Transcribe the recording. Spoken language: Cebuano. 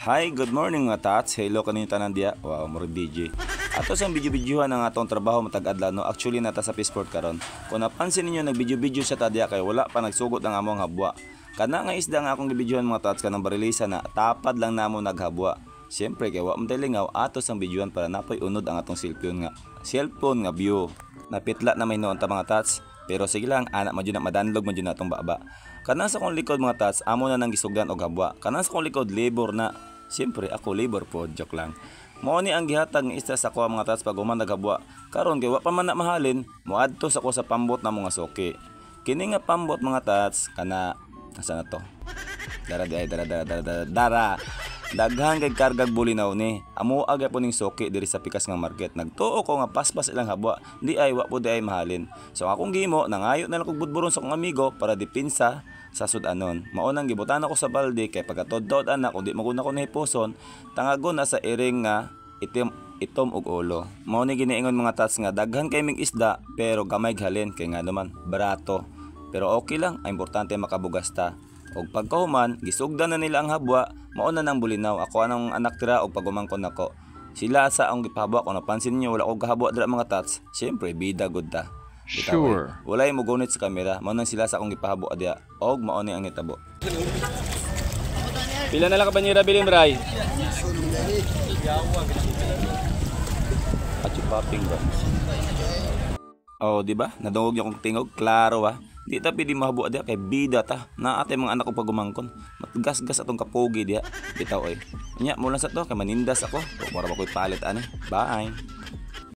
Hi, good morning, mga tats. Hello kaninyo tanan diya. Wow, murag DJ. Ato sang video-videohan ang atong trabaho matag adlaw, no. Actually, nata sa Fishport karon. Kung napansin ninyo, nag-video-video sa ta diya kay wala pa nagsugot ang among habwa. Kana nga isda nga akong gibidyohan, mga tats, kanang barilisa na tapad lang namo naghabwa. Siyempre kay wa man tay lingaw, ato sang videohan para napoy unod ang atong cellphone nga view. Napitla na may noon ta, mga tats. Pero sige lang, anak man jud na, madanlog man jud na atong baba. Kanang sa akong likod, mga tats, amo na nang gisugdan og habwa. Kanang sa akong likod, labor na. Siyempre, ako labor po, joke lang. Mao ni ang gihatag nga isda sa ako, mga tats, pag human naghabwa. Karon kay wa pa man na mahalin, moadto sa ko sa pambot na mga suki. Kini nga pambot, mga tats, kana asa na to? Dara di ay, dara dara dara dara dara. Daghan kay kargag bulinaw ni. Amo aga po ning suki diri sa pikas nga market. Nagtuo ko nga paspas ilang habwa. Di ay wa po di ay mahalin. So ang akong gihimo, nangayo na lang kog budburon sa akong amigo para dipinsa sa sudanon. Mao nang gibutan ako sa balde kay pagkatod-tod anak kung di mo ko nahipuson, tangagon na sa iring nga itim itom og ulo. Mao ni giniingon, mga tats, nga daghan kay ming isda pero gamay halin kay nga naman barato. Pero okay lang, ang importante makabugas ta. Og pagkahuman, gisugdan na nila ang habwa, mao na nang bulinaw. Ako anong anak tira og pagumangkon nako. Sila sa ang gipahabwa. Kung napansin niyo, wala ko gahabwa dira, mga tats. Siyempre, bida gud ta. Bitaw, eh. Walay mo gunit sa kamera, mao nang sila sa akong gipahabwa diya. Og mao ni ang nitabo. Pila na lang ka banyera bilin, Bray? Achu popping ba? Oh, di ba? Nadungog niyo kong tingog, klaro ah. Di ta pwede mahabwa diya kay bida ta. Naa atay mga anak ko pagumangkon. Matgas-gas atong kapogi diya. Bitaw oy. Nya mo lang sa to kay manindas ako. Mura ba ko'y palit ani. Bye.